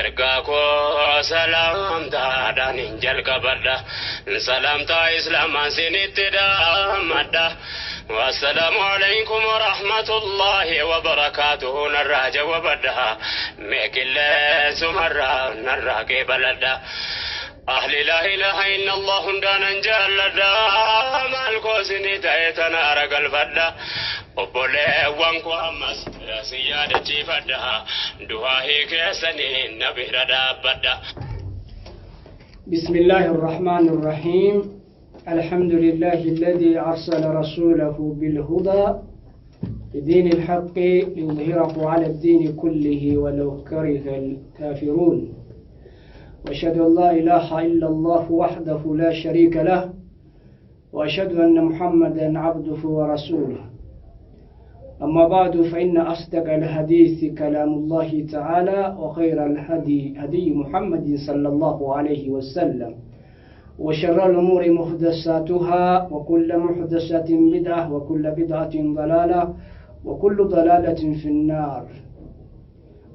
Ergaa koo salaamtaadhaan hin jalqabadha. Salaamtaa Islaamaan sinitti dhaamadha. Wassalaamu alaikum warahmatullaahi wabarakaatuhu narraa jawabadha. Mee qilleensumarraa narraa qeebaladha. Ahli laa ilaaha illallah hundaanan jaalladha. Maal koo sinii ta'e tana ara galfadha. Obboleewwan koo ammas sin yaadachiifadha. Du'aahii keessanii na bira dhaabbadha. بسم الله الرحمن الرحيم. الحمد لله الذي أرسل رسوله بالهدى بدين الحق ليظهره على الدين كله ولو كره الكافرون، وأشهد أن لا إله إلا الله وحده لا شريك له، وأشهد أن محمدا عبده ورسوله. أما بعد، فإن أصدق الحديث كلام الله تعالى، وخير الهدي هدي محمد صلى الله عليه وسلم، وشر الأمور محدثاتها، وكل محدثة بدعة، وكل بدعة ضلالة، وكل ضلالة في النار.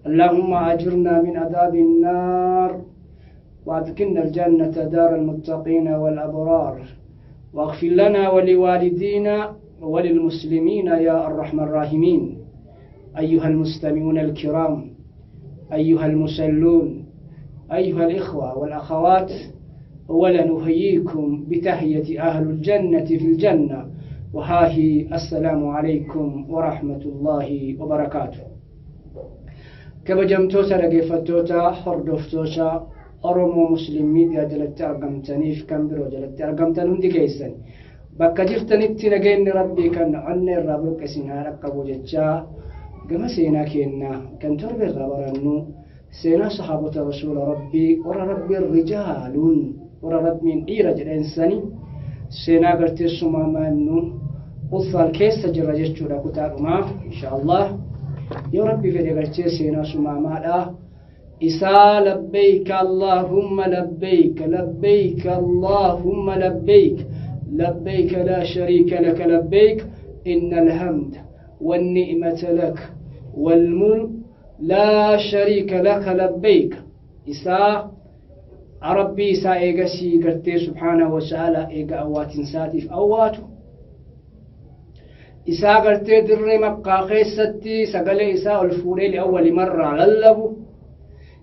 اللهم أجرنا من عذاب النار، وأدخلنا الجنة دار المتقين والأبرار، واغفر لنا ولوالدينا وللمسلمين يا أرحم الراحمين. أيها المستمعون الكرام، أيها المصلون، أيها الإخوة والأخوات، أولا أحييكم بتحية أهل الجنة في الجنة، وها هي: السلام عليكم ورحمة الله وبركاته. Kabajamtoota dhaggeeffattoota, hordoftoota Oromoo Muslim Media jalatti argamtaniif kan biroo jalatti argamtan hundi keessan, bakka jirtanitti nageenyi Rabbii kan onnee irraa burqe isin haa dhaqqabu jechaa, gama seenaa keenna kan torbe irraa barannu, seenaa sahaabota rasuula Rabbii, warra Rabbiin rijaaluun, warra Rabbiin dhiira jedheensani, seenaa gartee Sumaamaa ibnu Uthaal keessa jira jechuudha. Kutaadhumaa insha Allah, yoo Rabbi fedhe, gartee seenaa Sumaamaadha isaa. لبيك اللهم لبيك، لبيك اللهم لبيك، لبيك لا شريك لك لبيك، إن الحمد والنعمة لك والملك لا شريك لك لبيك. Isaa Rabbii isaa eegasii gartee سبحانه وتعالى eega awwaatinsaatiif awwaatu isaa gartee dirree Makkaa keessatti sagalee isaa ol fuudhee لأول مرة lallabu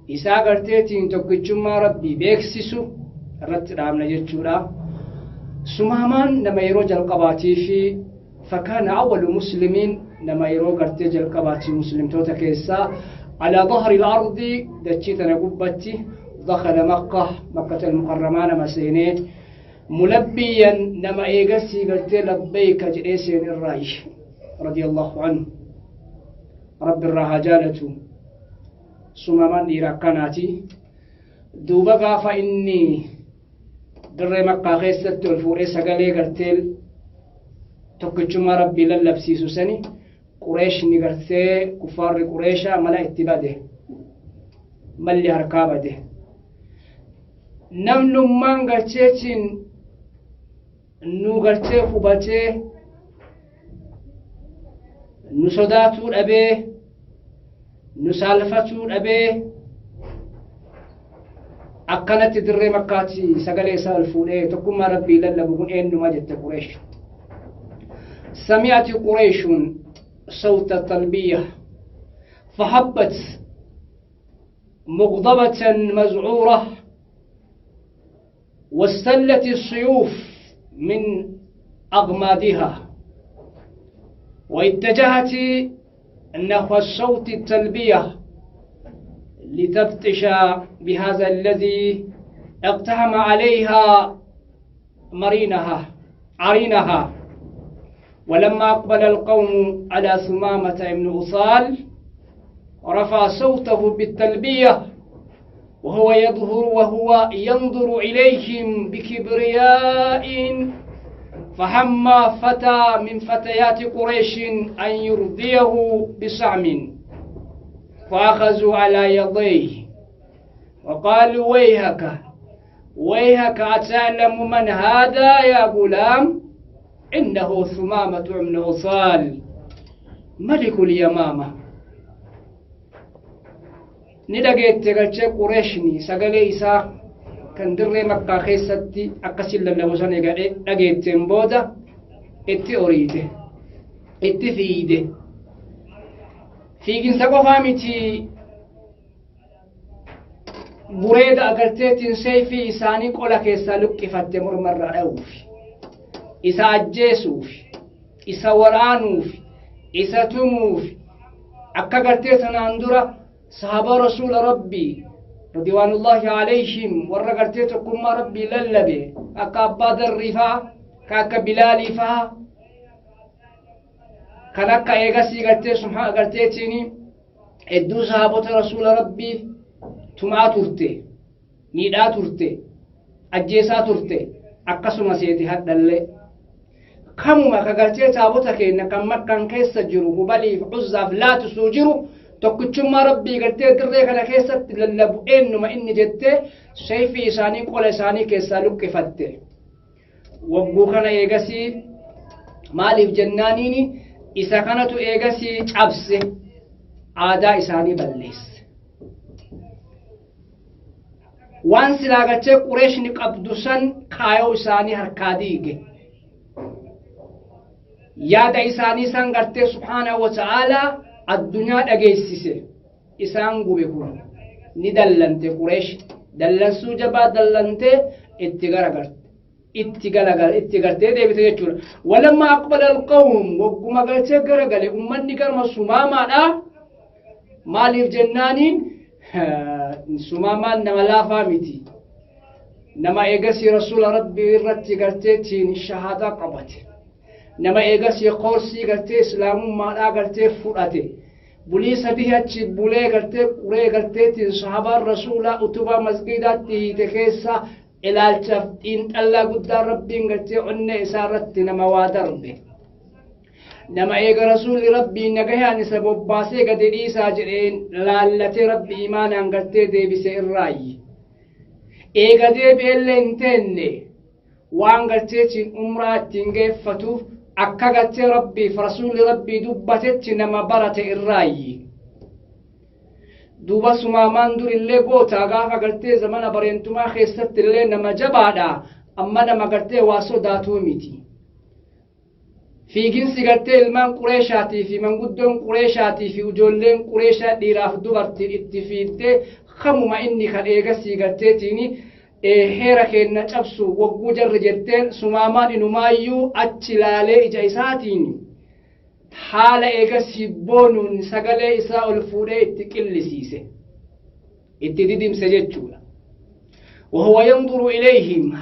isaa garteetiin tokkichummaa Rabbii beeksisu irratti dhaabna jechuudha. Sumaamaan nama yeroo jalqabaatii fi فكان أول مسلمين, nama yeroo gartee jalqabaatii muslimtoota keessaa على ظهر الأرض, dachii tana gubbatti, دخل مكة, مكة المكرمة nama seenee, ملبيا, nama eegasii gartee لبيك jedhee seen irraayi. رضي الله عنه, Rabbi irraa haa jaalatu. Sumaamaan dhiira akkanaati. Duuba gaafa inni dirree Makkaa keessatti ol fuudhee sagalee gartee tokkichummaa Rabbii lallabsiisu sani, Qureeshni gartee kuffaarri Qureeshaa mala itti bade, malli harkaa bade. Namnummaan garteetiin nu gartee hubatee nu sodaatuu dhabee, nu saalfatuu dhabee, akkanatti dirree Makkaatti sagalee isaa ol fuudhee tokkummaa Rabbii lallabu kun eenyuma jette Qureesh. سمعت قريش صوت التلبية فهبت مغضبة مذعورة، واستلت السيوف من أغمادها، واتجهت نحو الصوت التلبية لتبطش بهذا الذي اقتحم عليها مرينها عرينها. ولما أقبل القوم على ثمامة بن أصال رفع صوته بالتلبية وهو يظهر وهو ينظر إليهم بكبرياء، فهم فتى من فتيات قريش أن يرضيه بسهم، فأخذوا على يديه وقالوا: ويحك ويحك، أتعلم من هذا يا غلام؟ إنه ثمامة بن أصال، ملك اليمامة. Ni dhageette galchee Qureeshni sagalee isaa kan dirree Makkaa keessatti akkasiin lallabu sana eega dhageetteen booda itti oriite, itti fiide. Fiiginsa qofaa miti, bureeda agarteetiin seeyfii isaanii qola keessaa luqqifatte mormarraa dha'uuf, isa ajjeesuuf, isa waraanuuf, isa tumuuf, akka gartee tanaan dura sahaabaa Rasuula Rabbii ridwaanullaahi alayhim warra gartee tokkummaa Rabbii lallabe akka Abbaa Darrii faa, ka akka Bilaalii faa, kan akka eegasii gartee subhaa garteetiin hedduu sahaabota Rasuula Rabbii tumaa turte, miidhaa turte, ajjeesaa turte, akkasuma seeti hadhallee kamuma ka gartee taabota keenya kan Makkaan keessa jiru Hubaliif Uzzaaf Laatusuu jiru tokkichummaa Rabbii gartee dirree kana keessatti lallabu eenyuma inni jettee seeyfii isaanii qola isaanii keessaa luqqifatte. Wagguu kana eegasii maaliif jennaaniini isa kanatu eegasii cabse, aadaa isaanii balleesse. Waan silaa gartee Qureeshni qabdu san kaayoo isaanii harkaa diige. Yaada isaanii san gartee subhaanahu wa ta'aalaa addunyaa dhageessise. Isaan gube. Kun ni dallante Qureesh, dallansuu jabaa dallantee itti garagarte, itti galagal itti gartee deebite jechuudha. Walamma aqbala alqawm, wagguma galchee garagale ummanni garma Sumaamaadha. Maaliif jennaaniin Sumaamaan nama laafaa miti. Nama eegasii Rasuula Rabbii irratti garteetiin shahaadaa qabate. Nama eegasii koorsii gartee islaamummaadhaa gartee fudhate. Bulii 3 achi bulee gartee quree garteetiin sahabaan Rasuulaa utubaa masgiidaatti hiite keessa ilaalchaaf xiinxallaa guddaa Rabbiin gartee onnee isaa irratti nama waa darbe. Nama eega Rasuulli Rabbii nagayaan isa bobbaasee gadi dhiisaa jedheen laallatee Rabbi imaanaan gartee deebise irraayyi. Eega deebi'ellee hin teenne, waan garteetiin umraa ittiin geeffatuuf akka gartee Rabbiif Rasuulli Rabbii dubbatetti nama barate irraayyi. Duuba Sumaamaan durillee gootaa, gaafa gartee zamana bareentumaa keessatti illee nama jabaadha, amma nama gartee waa sodaatuu miti. Fiiginsi gartee ilmaan Qureeshaatii fi manguddoon Qureeshaatii fi ijoolleen Qureeshaa dhiiraaf dubartiin itti fiiddee kamuma inni kan eegasii garteetiin heera keenna cabsu wagguu jarri jetteen, Sumaamaan inumaayyuu achi laalee ija isaatiin haala eegasii boonuun sagalee isaa ol fuudhee itti qillisiise, itti didimse jechuudha. وهو ينظر إليهم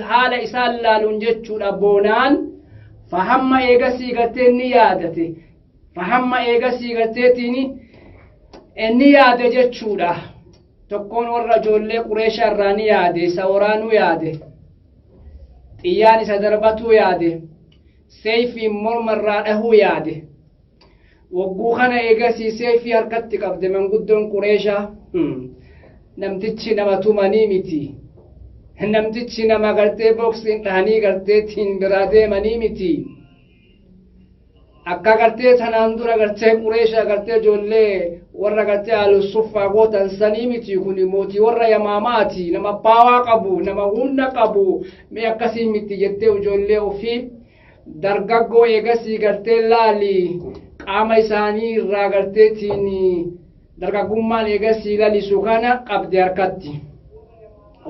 haala isaan laaluun jechuudha boonaan. Fahamma eegasii gartee ni yaadate, fahamma eegasii garteetiin ni yaade jechuudha. Tokkoon warra ijoollee Qureesha irraa ni yaade, isa waraanuu yaade, xiyyaan isa darbatuu yaade, seeyfiin morma irraa dhahuu yaade. Wagguu kana eegasii seeyfii harkatti qabde manguddoon Qureeshaa. Namtichi nama tumanii miti, namtichi nama gartee boksiin dhahanii garteetiin biraa deemanii miti. Akka gartee tanaan dura gartee Qureesha gartee ijoollee warra gartee Alusuffaa gootan sanii miti. Kun mootii warra Yamaamaati, nama power qabu, nama humna qabu. Mee akkasii miti jettee ijoollee ofii dargaggoo eegasii gartee laali qaama isaanii irraa garteetiin dargaggummaan eegasii lalisu kana qabde harkatti.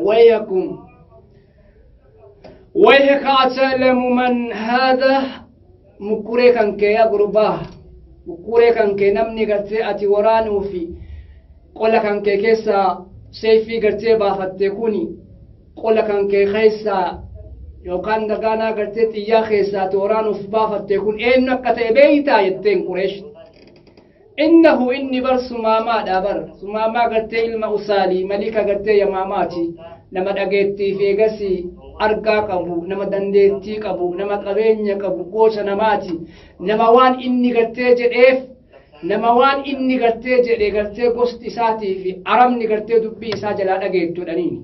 ويحكم ويحك أتعلم من هذا? Mukkuree kan kee yaa gurbaa, mukkuree kan kee, namni gartee ati waraanuu fi qola kan kee keessaa seeyfii gartee baafatte kuni, qola kan kee keessaa yookaan dagaanaa gartee xiyyaa keessaa ati waraanuuf baafatte kun eenyu akka ta'e beeytaa jetteen Qureesh. إنه inni bar Sumaamaadha bar, Sumaamaa gartee ilma Usaalii, malika gartee Yamaamaati. Nama dhageettii fi eegasii argaa qabu, nama dandeettii qabu, nama qabeenya qabu, gosa namaati. Nama waan inni gartee jedheef, nama waan inni gartee jedhe gartee gosti isaatii fi arabni gartee dubbii isaa jalaa dhageettuudhaniin.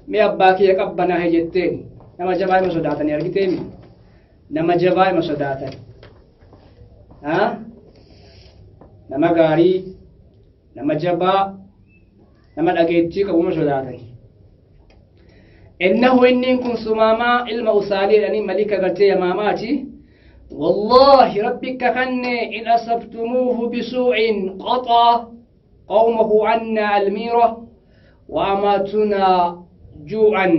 Mee abbaa kiyya qabbanaa jetteen. Nama jabaa ima sodaatanii argiteemi, nama jabaa ima sodaatan. Nama gaarii. Nama jabaa, nama dhageettii qabuma sodaatani. Innahu inniin kun Sumaamaa ilma Usaalii jedhanii malika gartee Yamaamaati. Wallaahi rabbi kakanne in asabtumuuhu bisuu'in qaxaa qawmahu annaa almiira wa amaatunaa juu'an.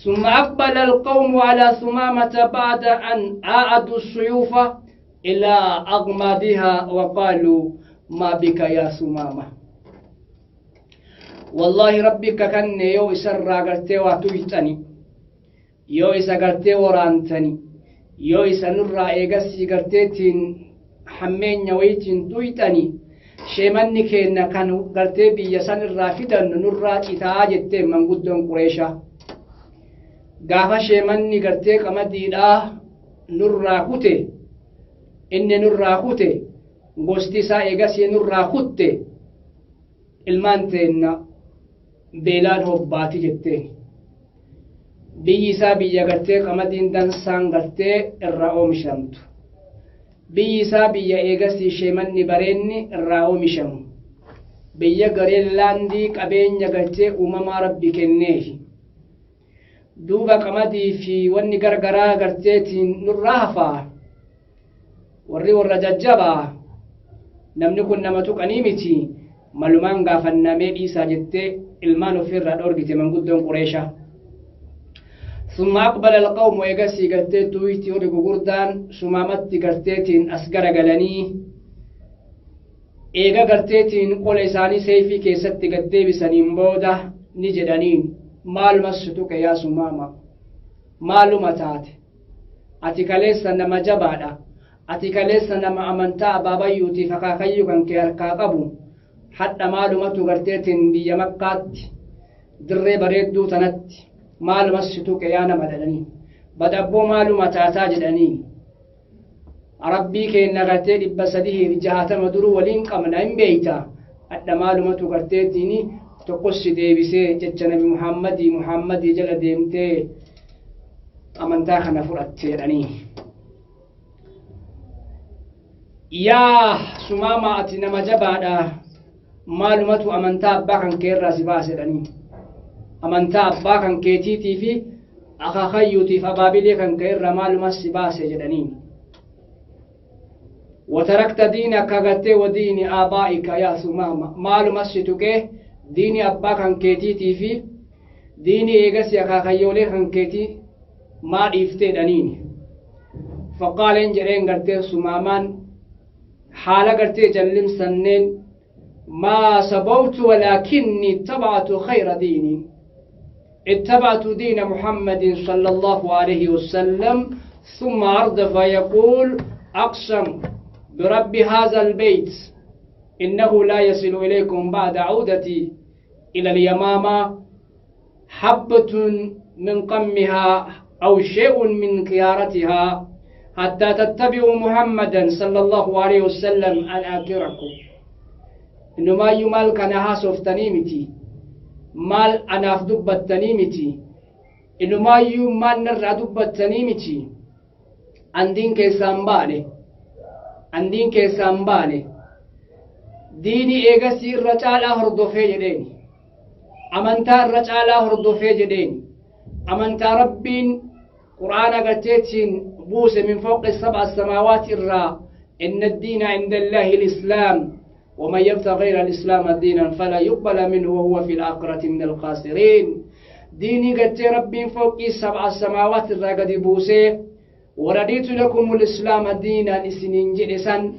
ثم أقبل القوم على ثمامة بعد أن أعدوا السيوف إلى أغمادها وقالوا ما بك يا ثمامة. Wallaahi rabbi kakanne yoo isarraa gartee waa tuyxani, yoo isa gartee waraantani, yoo isa nurraa eegasii garteetiin hammeenya wayitiin tuyxani, sheemanni keenna kan gartee biyya san irraa fidannu nurraa citaa jetteen manguddoon Qureeshaa. Gaafa sheemanni gartee qamadiidhaa nurraa kute, inni nurraa kute, gosti isaa eegasii nurraa kutte, ilmaan teenna beelaan hobbaati jetteen. Biyyi isaa biyya gartee qamadiin dansaan gartee irraa oomishamtu. Biyyi isaa biyya eegasii sheemanni bareenni irraa oomishamu. Biyya Gareenlaandii qabeenya gartee uumamaa Rabbi kenneefi. Duuba qamadii fi wanni gargaraa garteetiin nurraa hafaa. Warri warra jajjabaa, namni kun nama tuqanii miti, malumaan gaafannamee dhiisaa jettee ilmaan ofiirraa dhoorgite manguddoon Qureeshaa. ثم أقبل القوم eegasii gartee tuuyti warri gugurdaan Sumaamatti garteetiin as garagalanii, eega garteetiin qola isaanii seeyfii keessatti gad deebisaniin booda ni jedhaniin: "Maaluma si tuqe yaa Sumaama? Maaluma taate? Ati kaleessa nama jabaadha. Ati kaleessa nama amantaa abaabayyuutiif akaakayyuu kan kee harkaa qabu. Hadha maalumatu garteetiin biyya Makkaatti, dirree bareedduu tanatti maaluma si tuqe yaa nama?" jedhanii. "Badabboo, maaluma taataa?" jedhanii. "Rabbii keenna gartee 360 duruu waliin qabna hin beeyta. Hadha maalumatu garteetiin tokkos si deebisee jecha Nabi Muhammadii jala deemtee amantaa kana fudhatte?" jedhanii. "Yaa Sumaama, ati nama jabaadha. Maalumatu amantaa abbaa kan kee irraa si baase?" jedhanii. "Amantaa abbaa kan keetiitii fi akaakayyuutiif abaabilee kan kee irraa maaluma si baase?" jedhanii. وتركت دينك gartee ودين آبائك يا ثمامة. Maaluma si tuqee diini abbaa kan keetiitii fi diini eegas akaakayyoolee kan keetii maa dhiiftee? Jedhaniin. فقال jedheen gartee Sumaamaan haala gartee jallimsanneen: ما سبوت ولكني اتبعت خير ديني، اتبعت دين محمد صلى الله عليه وسلم. ثم أردف يقول: أقسم برب هذا البيت إنه لا يصل إليكم بعد عودتي إلى اليمامة حبة من قمها أو شيء من كيارتها حتى تتبعوا محمدا صلى الله عليه وسلم أن آكركم. Inumaayyuu maal kana haasoftanii miti, maal anaaf dubbattanii miti, inumaayyuu maal narraa dubbattanii miti. Andiin keessaan baane, andiin keessaan baane, diinii eegasii irra caalaa hordofee jedheen, amantaa irra caalaa hordofee jedheen, amantaa Rabbiin Qur'aana garteetiin buuse من فوق سبع سماوات irraa: إن الدين عند الله الإسلام ومن يبتغ غير الإسلام دينا فلا يقبل منه وهو في الآخرة من الخاسرين. ديني قد ربي فوق سبع سماوات irraa gadi buusee ورضيت لكم الإسلام دينا isiniin jedhe san,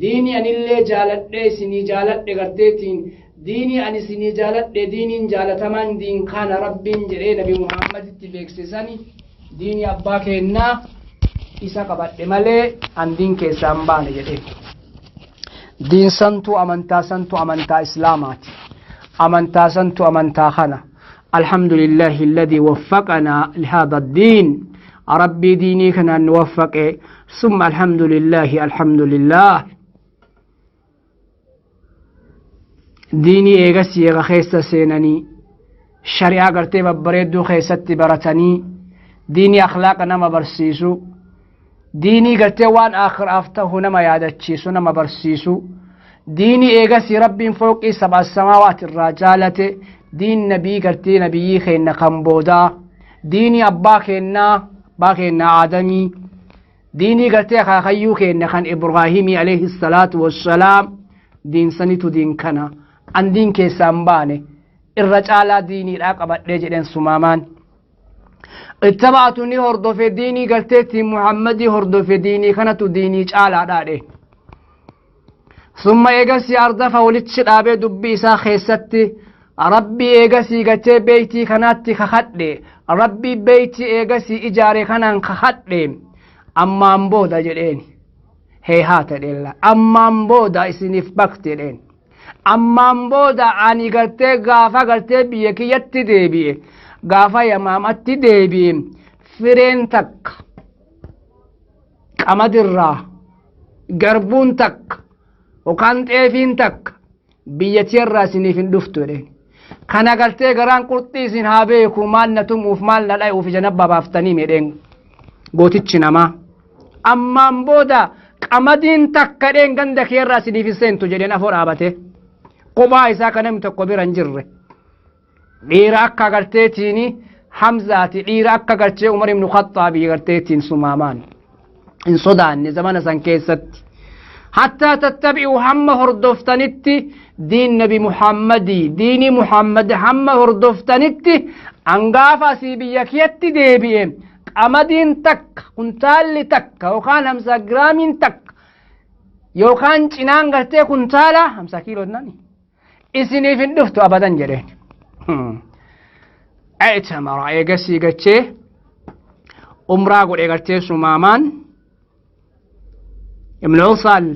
diinii anillee jaaladhe isinii jaaladhe garteetiin, diinii ani isinii jaaladhe, diiniin jaalatamaan diin kana Rabbiin jedhee Nabi Muhammaditti beeksisani, diinii abbaa keennaa isa qabadhe malee an diin keessaa hin baane jedhee. Diin santu, amantaa santu amantaa Islaamaati. Amantaa santu amantaa kana. الحمد لله الذي وفقنا لهذا الدين. ربي ديني كان نوفق، ثم الحمد لله، الحمد لله. Diinii eegas eega keessa seenanii, shari'aa gartee babbareedduu keessatti baratanii, diinii akhlaaqa nama barsiisu, diinii gartee waan aakhiraaf ta'u nama yaadachiisu, nama barsiisu. Diinii eegasii Rabbiin fooqii sab'a samaawaat irraa jaalate, diin nabii gartee nabiyyii keenna kan boodaa, diinii abbaa keennaa, abbaa keennaa Aadamii, diinii gartee akaakayyuu keenna kan Ibraahimii alayhi salaatu wassalaam, diin sanitu diin kana. An diin keessaa hin baane, irra caalaa diiniidhaa qabadhee jedheen Sumaamaan. Ittaba'atu ni hordofe diinii garteetti Muhammadii hordofe, diinii kanatu diinii caalaadhaa dhee. Summa eegasii ardafa walitti dhaabee dubbii isaa keessatti, Rabbii eegasii gartee beeytii kanaatti kakadhe, Rabbii beeytii eegasii ijaare kanaan kakadhe, ammaan booda jedheen, heehaata dheella, ammaan booda isiniif bakti jedheen. Ammaan booda ani gartee gaafa gartee biyya kiyyatti deebi'e, gaafa Yamaamatti deebi'e, fireen takka qamadirraa, garbuun takka yookaan xeefiin takka biyya tiyarraa isiniif hin dhuftu jedheen. Kana gartee garaan qurxii isin haa beeku, maal na tumuuf, maal na dhayuuf ija nabba baaftanii jedheen gootichi namaa. Ammaan booda qamadiin takka dheen ganda keerraa isiniif hin seentu jedheen afoo dhaabate. Kophaa isaa kan namni tokko bira hin jirre. Dhiira akka garteetiin Hamzaati, dhiira akka gartee Umar ibn Khaxxaabii garteetiin Sumaamaan hin sodaanne zamana san keessatti. Hattaa tattabi'u, hamma hordoftanitti diin Nabi Muhammadii, diinii Muhammad hamma hordoftanitti, angaafa asii biyya kiyatti deebi'e qamadiin takka, kuntaalli takka yookaan 50 giraamiin takka yookaan cinaan gartee kuntaala 50 kiiloo nani isiniif hin dhuftu abadan jedheen. I'tamara, eegasii gachee umraa godhe gartee Sumaamaan Ibn Usaal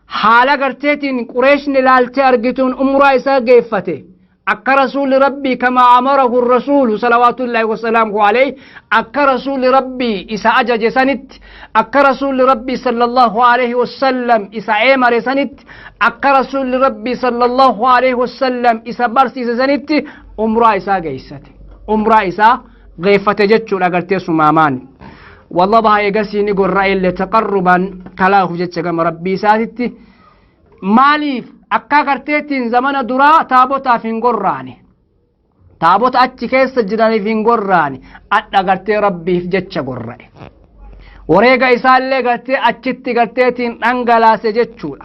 haala garteetiin Qureeshni ilaaltee argituun umraa isaa geeffate, akka Rasuulli Rabbii kama amarahu rasuulu salawaatullaahi wasalaamuhu alayhi, akka Rasuulli Rabbii isa ajaje sanitti, akka Rasuulli Rabbii sallallahu alayhi wasallam isa eemare sanitti, akka Rasuulli Rabbii sallallahu alayhi wasallam isa barsiise sanitti umraa isaa geessate, umraa isaa geeffate jechuudha gartee Sumaamaan. Wallabaha, eegasii ni gorra'e illee taqarruban kalaahuuf jecha gama Rabbii isaatitti. Maaliif akka garteettiin zamana duraa taabotaaf hin gorraane, taabota achi keessa jiraniif hin gorraane, adha gartee Rabbiif jecha gorra'e, wareega isaallee gartee achitti garteetiin dhangalaase jechuudha.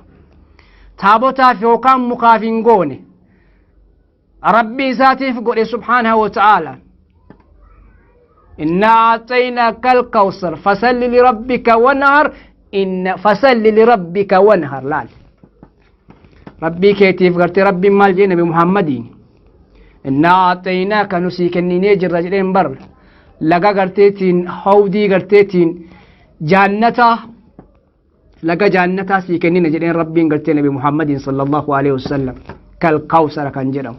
Taabotaaf yookaan mukaaf hin goone, Rabbii isaatiif godhe subhaanahu wa ta'aala. Innaa a'xaynaaka al-kawsar fasalli lirabbika wanhar, inna fasalli lirabbika wanhar. Laal, Rabbii keetiif gartee Rabbiin maal jedhe Nabi Muhammadiin? Innaa a'xaynaaka, nu sii kenninee jirra jedheen bar, laga garteetiin hawdii garteetiin jaannataa, laga jaannataa sii kennina jedheen Rabbiin gartee Nabi Muhammadiin sallallahu alaihi wasallam, kal kawsara kan jedhamu.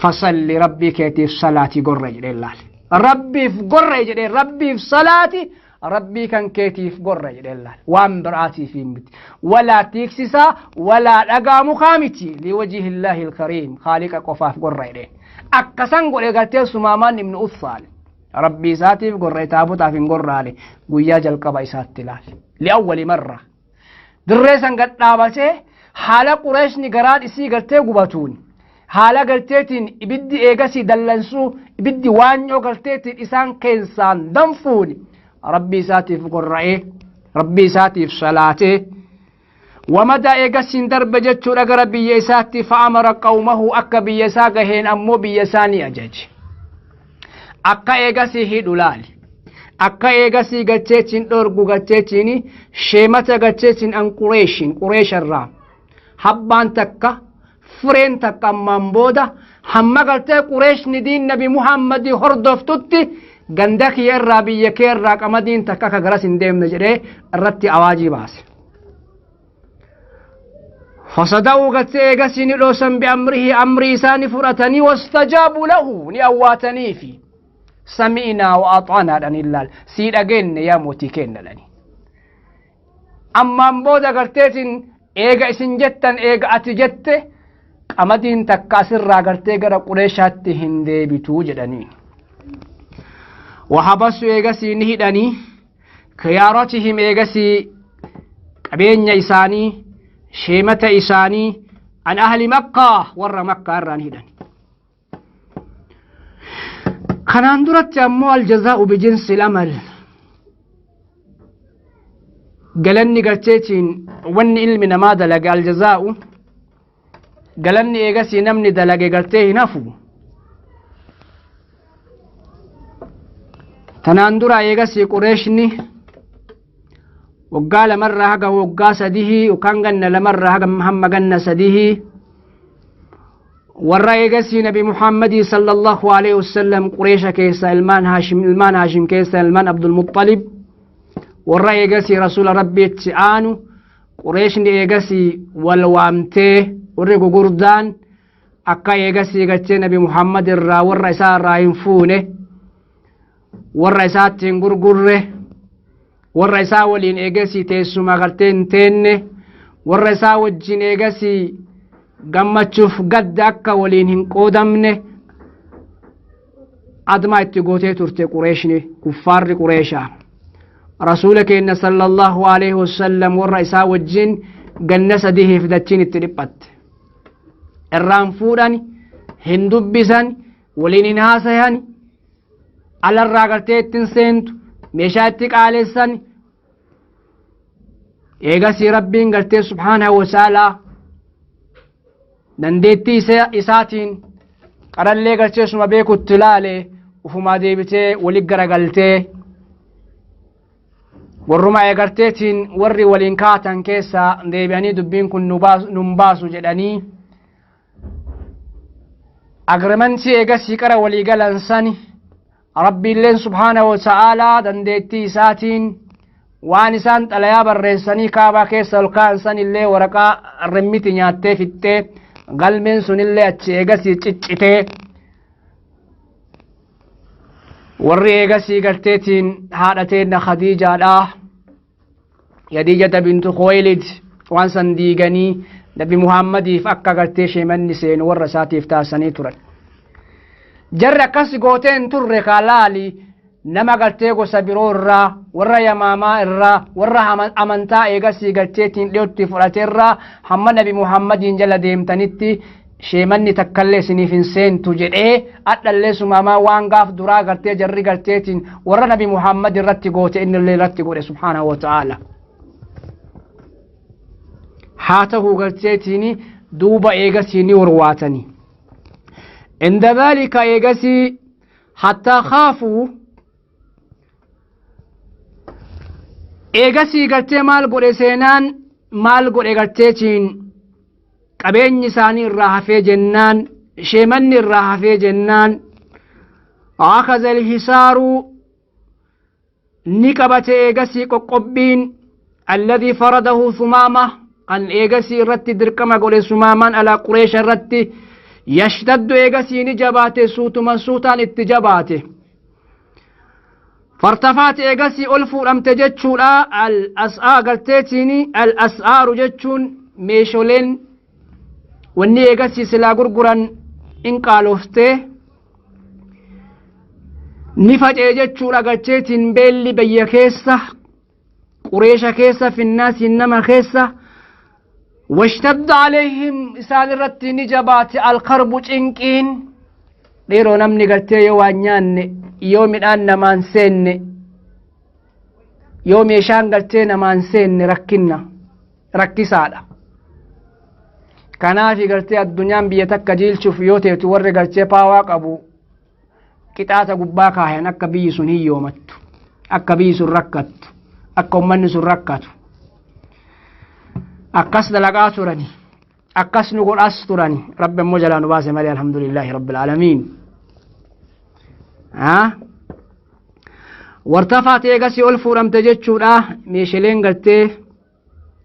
Fasalli, Rabbii keetiif salaatii gorra jedheen. Laal, Rabbiif gorra jedheen, Rabbiif salaati, Rabbii kan keetiif gorra jedheen. Laal, waan biraatiif hin miti, walaa tiiksisaa walaa dhagaa mukaa miti, liwajihillaahi alkariim, khaaliqa qofaaf gorra jedheen. Akkasan godhe gartee Sumaamaan ibnu Ussaal. Rabbii isaatiif gorra'e, taabotaaf hin gorraane guyyaa jalqaba isaatti. Ilaali, li'awwali marra dirree san gad dhaabatee haala Qureeshni garaan isii gartee gubatuun, haala garteetiin ibiddi eegasii dallansuu, ibiddi waanyoo garteetiin isaan keessaan danfuun, Rabbii isaatiif gorra'ee, Rabbii isaatiif salaatee. Wamadaa, eegasiin darbe jechuudha gara biyya isaatti. Fa'amara qawmahu, akka biyya isaa gaheen ammoo biyya isaa ni ajaje akka eegasii hidhu. Laali, akka eegasii gacheechiin dhorgu, gacheechiin sheemata, gacheechiin an Qureeshin, Qureesharraa habbaan takka, fireen takka ammaan booda hamma gartee Qureeshni diin Nabi Muhammadii hordoftutti ganda kiyya irraa, biyya kee irraa qamadiin takka akka garas hin deemne jedhee irratti awaajii baase. Fasada'uu, gartee eegasii ni dhoosan, bi'amrihi, amrii isaa ni fudhatanii, wastajaabuu lahu, ni awwaataniifi, sami'naa wa axaanaa dhan illaal, sii dhageenne yaa mootii kenna dhani. Ammaan booda garteetiin eega isin jettan, eega ati jette, qamadiin takka asirraa gartee gara Qureeshaatti hin deebituu jedhanii. Wahabasu, eegasii ni hidhanii, khiyaaratihim, eegasii Qabeenya isaanii, sheemata isaanii an ahli Makkaa, warra Makkaa irraa ni hidhan. Kanaan duratti ammoo aljazaa'u bijinsi lamal, galanni garteetiin wanni ilmi namaa dalage, aljazaa'u galanni eegasii namni dalage gartee hin hafu. Tanaan dura eegasii Qureeshni waggaa 2rraa haga waggaa 3 yookaan ganna 2rraa haga hamma ganna 3 warra eegasii Nabi Muhammadii sallallahu alaihi wasallam Qureesha keessa, ilmaan Haashim, ilmaan Haashim keessa ilmaan Abdulmuxalib, warra eegasii rasuula Rabbiitti aanu, Qureeshni eegasii wal waamtee warri gugurdaan akka eegasii gachee Nabi Muhammad irraa, warra isaa irraa hin fuune, warra isaatti hin gurgurre, warra isaa waliin eegasii teessuma gartee hin teenne, warra isaa wajjin eegasii gammachuuf gadda akka waliin hin qoodamne admaa itti gootee turte. Qureeshni, kuffaarri Qureeshaa, rasuula keenya sallallahu alaihi wasallam warra isaa wajjin ganna 3f dachiin itti dhiphatte. Irraan fuudhan, hin dubbisan, waliin hin haasayan, alarraa gartee ittiin seentu, meeshaa itti qaalessan. Eegasii Rabbiin gartee subhaanahu wa ta'aalaa dandeettii isaatiin qarallee gartee suma beekutti ilaale, ufumaa deebitee walit garagaltee warruma eegarteetiin warri waliin kaatan keessa deebi'anii dubbiin kun nun baasu jedhanii agreementii eegasii qara walii galan sani. Rabbiilleen subhaanahu wa ta'aalaa dandeettii isaatiin waan isaan xalayaa barreessanii Kaabaa keessa ol kaa'an san illee waraqaa rimmiti nyaattee fixxee, galmeen sunillee achi eegasii ciccitee, warri eegasii garteetiin haadha teenna Khadiijaadhaa, Khadiijata bintu Khuwaylid, waan san diiganii Nabi Muhammadiif akka gartee sheemanni seenu warra isaatiif taasisanii turan. Jarri akkas gootee hin turre. Kaalaali nama gartee gosa biroo irraa, warra Yamaamaa irraa, warra amantaa eegasii garteetiin dhiyootti fudhate irraa hamma Nabi Muhammadiin jala deemtanitti sheemanni takkallee isiniif hin seentu jedhee, adhallee sumaamaa waan gaaf duraa gartee jarri garteetiin warra Nabi Muhammad irratti goote innillee irratti godhe subhaanahu wa ta'aala. Haa ta'uu garteetiin duuba eegasii ni warwaatanii. Inda dhaalika eegasii hattaa khaafuu eegasii gartee maal godhe seenaan, maal godhe garteetiin qabeenyi isaanii irraa hafee jennaan, sheemanni irraa hafee jennaan, akaza alhisaaru ni qabate eegasii qoqqobbiin alladhii faradahu Sumaama, kan eegasii irratti dirqama godhe Sumaamaan alaa Qureesha irratti, yashtaddu eegasii ni jabaate, suutuma suutaan itti jabaate. Fartafaat eegasii ol fuudhamte jechuudha. Al as'aa garteetiin al as'aaru jechuun meesholeen wanni eegasii silaa gurguran in qaaloftee ni faca'e jechuudha. Garteetiin beelli biyya keessa, Qureesha keessa, finnaasiin nama keessa. Washtadda alayhim isaan irratti ni jabaate alkarbu cinqiin. Dhiiroo, namni gartee yoo waan nyaanne, yoo midhaan namaan seenne, yoo meeshaan gartee namaan seenne, rakkinna rakkisaadha. Kanaafi gartee addunyaan biyya takka jiilchuuf yoo teetu warri gartee paawaa qabu qixaaxa gubbaa kaayan, akka biyyi sun hiyyoomattu, akka biyyi sun rakkattu, akka ummanni sun rakkatu. Akkas dalagaa turani, akkas nu godhas turani. Rabbi ammoo jalaa nu baase malee, alhamdulillaahi rabbil aalamiin. Wartafaat eegasii ol fuudhamte jechuudha meeshaleen gartee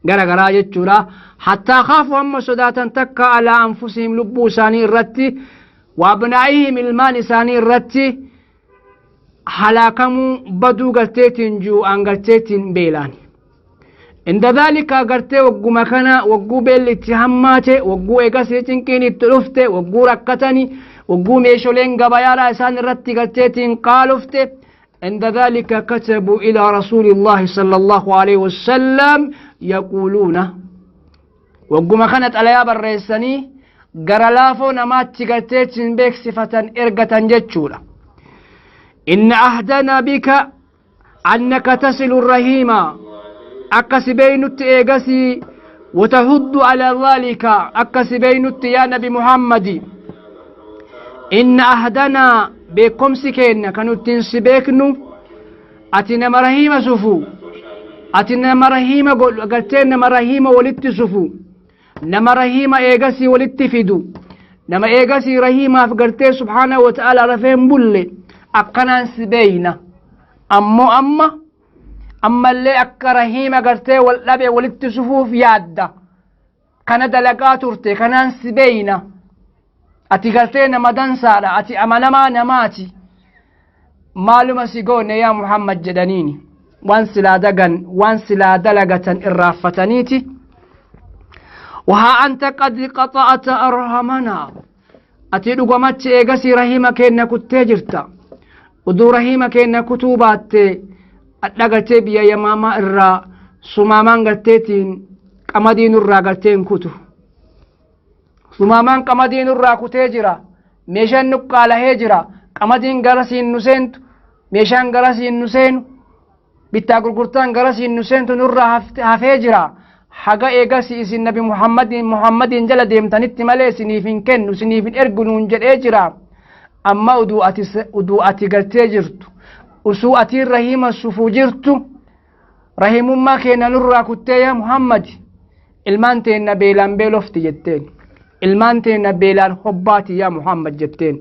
gara garaa jechuudha. Hattaa khaafu hamma sodaatan takka alaa anfusihim lubbuu isaanii irratti, wa abnaa'ihim ilmaan isaanii irratti, halaakamuu baduu garteetiin juu'aan garteetiin beelaan. Inda dhaalika gartee wagguma kana, wagguu beelli itti hammaate, wagguu eegasii cinqiin itti dhufte, wagguu rakkatani, wagguu meesholeen gabayaadhaa isaan irratti garteetiin qaalofte, عند ذلك كتبوا إلى رسول الله صلى الله عليه وسلم. Yaquuluuna wagguma kana xalayaa barreessanii gara laafoo namaatti garteetiin beeksifatan ergatan jechuudha. Inna ahdanaa bika annaka tasilu rahiima, akka si beeynutti eegasii, watahuddu alaa dhaalika, akka si beeynutti yaa Nabi Muhammadi, inna ahdanaa, beekomsi keenna kan ittiin si beeknu, ati nama rahiima sufu, ati nama rahiima godhu, gartee nama rahiima walitti sufu, nama rahiima eegasii walitti fidu, nama eegasii rahiimaaf gartee subhaanahu wa ta'ala rafee hin bulle, akkanaan si beeyna. Ammoo amma ammallee akka rahiima gartee wal dhabe walitti sufuuf yaadda kana dalagaa turte, kanaan si beeyna. Ati gartee nama dansaadha, ati amanamaa namaati, maaluma si goone yaa Muhammad jedhaniini, waan silaa dagan, waan silaa dalagatan irraaffataniiti. Wahaa anta qad qaxa'ata arhamanaa, ati dhugamachi eegasii rahiima keenna kuttee jirta. Uduu rahiima keenna kutuu baatte, adha gartee biyya Yamaamaa irraa Sumaamaan garteetiin qamadii nurraa garteen kutu. Sumaamaan qamadii nurraa kutee jira, meeshaan nuqqaalahee jira, qamadiin garasiin nu seentu, meeshaan garasiin nu seenu, bittaa gurgurtaan garasiin nu seentu nurraa hafee jira. Haga eegasi isin Nabi Muhammadiin jala deemtanitti malee isiniif hin kennu, isiniif hin ergu nuun jedhee jira. Amma uduu ati gartee jirtu, usuu atiin rahiima sufuu jirtu, rahimummaa keenya nurraa kuttee yaa Muhammad, ilmaan teenna beelaan beelofti jetteen, ilmaan teenna beelaan hobbaati yaa Muhammad jetteen.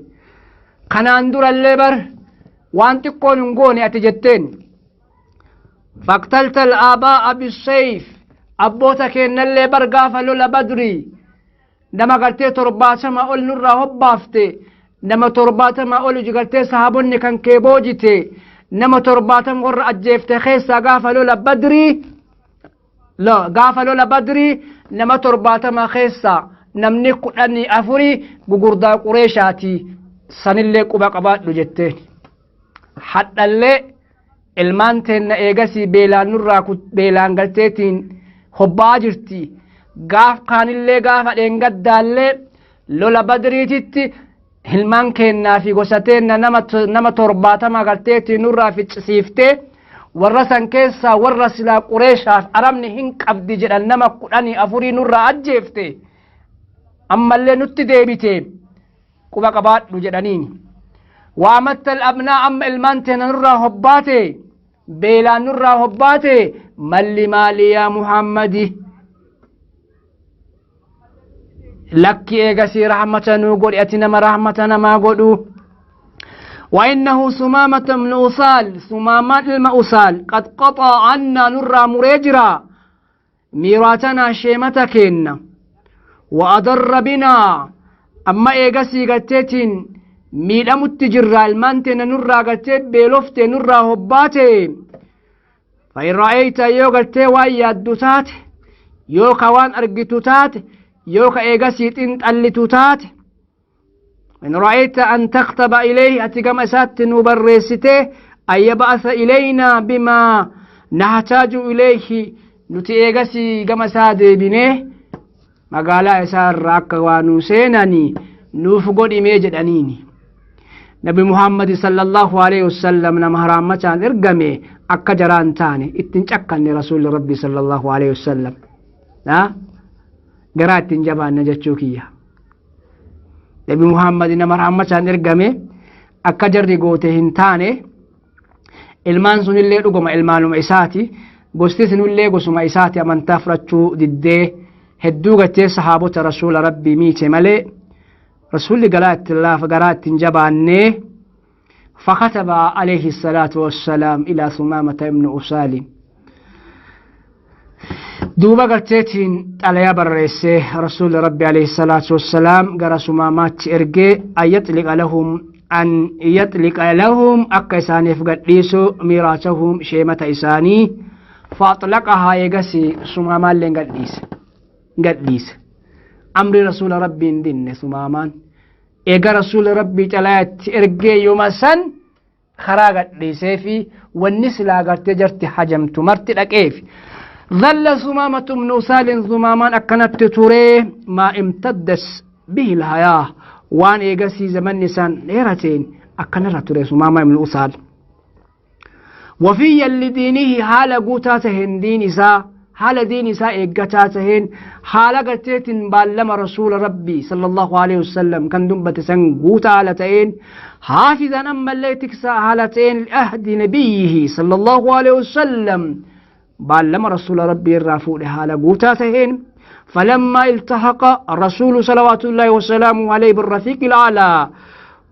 Kanaan durallee bar waan xiqqoon hin goone ati jetteen. Faqtalta al-aabaa'a bisayf, abboota keennallee bar gaafa lola Badrii nama gartee 70 ol nurraa hobbaafte, nama 70 ol gartee sahaabonni kan kee boojite, nama 70 warra ajjeefte keessaa gaafa lola Badrii, gaafa lola Badrii nama 70 keessaa namni 14 gugurdaa Qureeshaati, sanillee quba qabaadhu jetteen. Hadhallee ilmaan teenna eegasii beelaan nurraa beelaan galteetiin hobbaa jirti. Gaaf kaanillee, gaafa dheengaddaallee lola Badriititti ilmaan keennaa fi gosa teenna nama 70 galteetiin nurraa ficcisiiftee, warra san keessaa warra silaa Qureeshaaf Arabni hin qabdi jedhan nama 14 nurraa ajjeefte, ammallee nutti deebite, quba qabaadhu jedhaniini. Waamatta abnaa, amma ilmaan teena nurraa hobbaate, beelaan nurraa hobbaate, malli maali yaa Muhammadi? Lakki, eegasii rahmata nuu godhi, ati nama rahmata namaa godhu. وإنه ثمامة بن أثال، ثمامة ilma أثال، قد قطع عنا، نرى مريجرا، ميراثنا، شيمة كينا، وأضر بنا، أما إيغسي قتيتين miidhamutti jirra, ilmaan teena nurraa gartee beelofte, nurraa hobbaate. فإن رأيت، yoo gartee waan yaaddu taate, yoo ka waan argitu taate, yoo ka eegasii xinxallitu taate, إن رأيت أن تكتب إليه، ati gama isaatti nu barreessite، أن يبعث إلينا بما نحتاج إليه، nuti eegasii gama isaa deebinee magaalaa isaa irraa akka waa nu seenanii nuuf godhimee jedhaniini. Nabi Muhammad sallallahu alaihi wasallam nama haraammataan ergame akka jaraan taane ittiin cakkanne. Rasuulli Rabbi sallallahu alaihi wasallam garaa ittiin jabaanne jechuu kiyya. Nabi Muhammad nama haraammataan ergame akka jarri goote hin taane. Ilmaan sunillee dhuguma ilmaanuma isaati, gosti sunillee gosuma isaati. Amantaa fudhachuu diddee hedduu gartee sahaabota Rasuula Rabbii miite malee, rasuulli garaa ittiin laafa, garaa ittiin jabaannee. فكتب عليه الصلاة والسلام إلى ثمامة ابن أثال، duuba garteetiin xalayaa barreessee rasuulli Rabbi alayhi salaatu wassalaam gara Sumaamaatti ergee, أن يطلق لهم، أن يطلق لهم، akka isaaniif gadhiisu، ميراثهم، sheemata isaanii. فأطلقها، eegasi Sumaamaallee gadhiise, gadhiise. Amri rasuula Rabbiin dinne Sumaamaan. Eega rasuula Rabbii xalayaatti ergee yooma san karaa gadhiisee fi wanni silaa gartee jarti hajamtu marti dhaqeef. ظل ثمامة بن أسال ثمامان أكنت تري ما امتدس به الحياة وان إيغسي زمن نسان ديرتين أكنت تري ثمامة بن أسال وفيا لدينه حال قوتاتهن دين إساء حال دين إساء إيقاتاتهن حال قتيتن بالما رسول ربي صلى الله عليه وسلم كان دنبت سن قوتا علتين حافظا أما اللي تكسى حالتين لأهد نبيه صلى الله عليه وسلم بالما رسول ربي الرافو لحال قوتاتهن فلما التحق الرسول صلوات الله وسلامه عليه بالرفيق الأعلى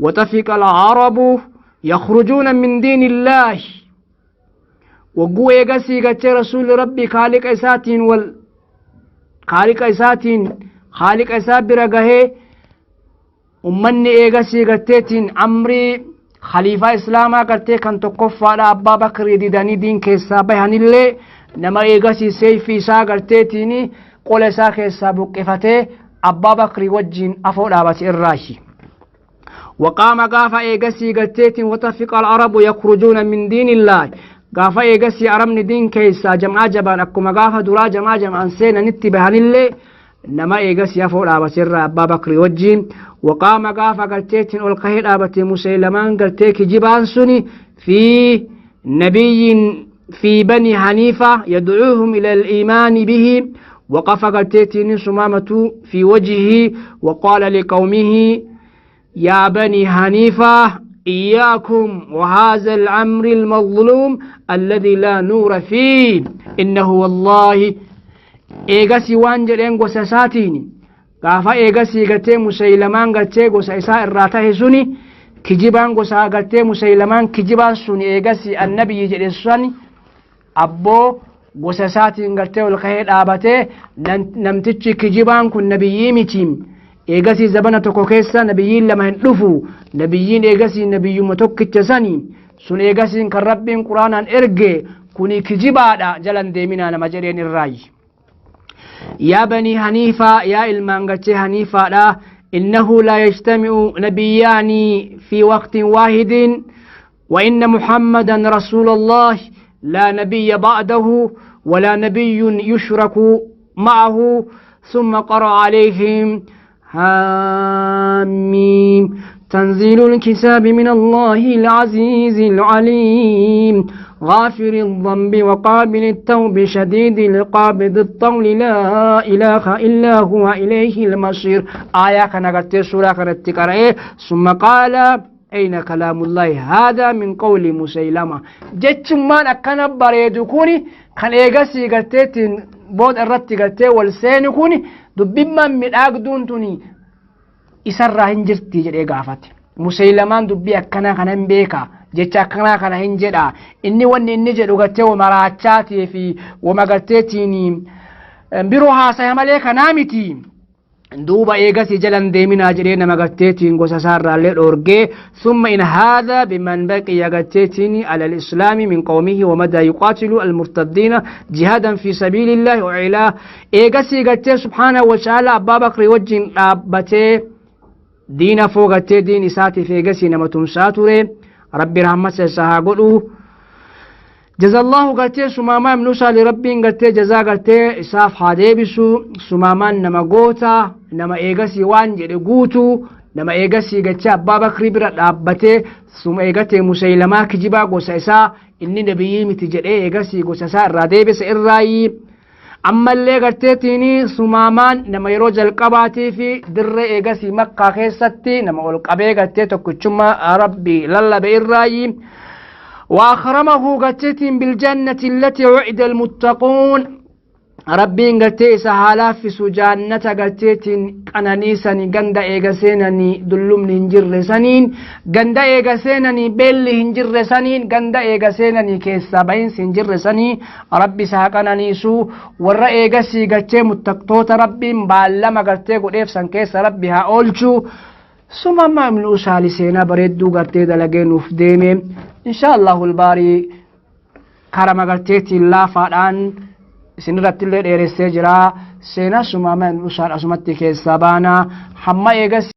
وتفق العرب يخرجون من دين الله وقو ايغسي غتي رسول ربي خالق اساتين وال خالق اساتين خالق اساب برغه ummanni eegasii garteetiin amrii khaliifaa islaamaa gartee kan tokkoffaadha abbaa bakrii didanii diin keessaa bahanillee nama eegasii seeyfii isaa garteetiin qola isaa keessaa buqqifatee abbaa bakrii wajjiin afoo dhaabate irraahi. وقام قاف إيجسي قتيت وتفق العرب يخرجون من دين الله قاف إيجسي أرمني دين كيسا جمع جبان أكما قاف درا جمع جمع سينا نتبهن اللي نما إيجسي أفو الأبسر أبا بكر وجين وقام قاف قتيت القهي الأبتي مسيلمان قتيك جبان سني في نبي في بني حنيفة يدعوهم إلى الإيمان به وقف قتيت سمامة في وجهه وقال لقومه يا بني حنيفة إياكم وهذا الأمر المظلوم الذي لا نور فيه إنه والله إيغاسي وانجل إنغو ساساتيني غافا إيغاسي غتي مسيلمان غتي غوسا إساء الراته سوني كجيبان غوسا غتي مسيلمان كجيبان سوني إيغاسي النبي يجد سوني أبو غوسا ساتين غتي والخير آباتي نمتشي كجيبان كن نبيي متيم eegasii zabana tokko keessa nabiyyiin lama hin dhufu nabiyyiin eegasii nabiyyuma tokkicha sani sun eegasiin kan rabbiin quraanaan erge kuni kijibaadha jalan deeminaa nama jedheen irraayi yaa banii haniifaa yaa ilmaan gachee haniifaadha innahu laa yajtami'u nabiyyaani fi waqtin waahidin وإن محمدا رسول الله لا نبي بعده ولا نبي يشرك معه ثم قرأ عليهم حاميم تنزيل الكتاب من الله العزيز العليم غافر الذنب وقابل التوب شديد العقاب ذي الطول لا إله إلا هو إليه المصير. آية كان سورة كانت تقرأ. ثم قال أين كلام الله هذا من قول مسيلمة جتشمان أكن بريد كوني كان إيجاسي قرتين بود الرت قرتي والسين كوني دبما من أقدون توني إسرّا هنجرتي جري قافت مسيلمان دبي أكنا كان بيكا جتش أكنا كان هنجرا إني ون إني جرو قرتي ومراتشاتي في وما قرتيني بروها سيمالي نامتي دوبا إيغاسي جلن ديمنا جرينا مغتيتين غوسا سارة للأورجي ثم إن هذا بمن بقي غتيتيني على الإسلام من قومه ومدى يقاتل المرتدين جهادا في سبيل الله وعلا إيغاسي غتي سبحانه وتعالى أبا بكر وجن أبتي دين فوغتي دين ساتي في إيغاسي نمتم ساتوري ربي رحمة سيساها قلو جزا الله قلتي سماما منوسا لربي قلتي جزا قلتي إساف حاديبسو سماما نما قوتا نما إيغسي وان قوتو نما إيغسي قلتي أبا بكر برد أبتي ثم إيغتي مسيلما كجبا قوسا إسا إني نبيي متجد إيغسي قوسا إسا الراديبس إرائي أما اللي قلتي تيني سماما نما يروج القباتي في در إيغسي مكة خيستي نما القبي قلتي تكتشما ربي للا بإرائي وأخرمه قتت بالجنة التي وعد المتقون ربي قتي سهالا في سجانة قتت قنانيسني قند إيغسينني دلوم هنجر سنين قند إيغسينني بيل هنجر سنين قند إيغسينني كيسابين سنجر سنين ربي سهقنانيسو ور إيغسي قتي متقطوت ربي مبالما قتي قد إفسن كيس ربي هاولشو ثم ما من أسالي سينا بريدو قتي دلقين وفديمي إن شاء الله الباري كرم قرتيتي الله فالآن سنرت اللي إيرسي جرا سينا سماما أسال أسمتي كيسابانا حما إيغس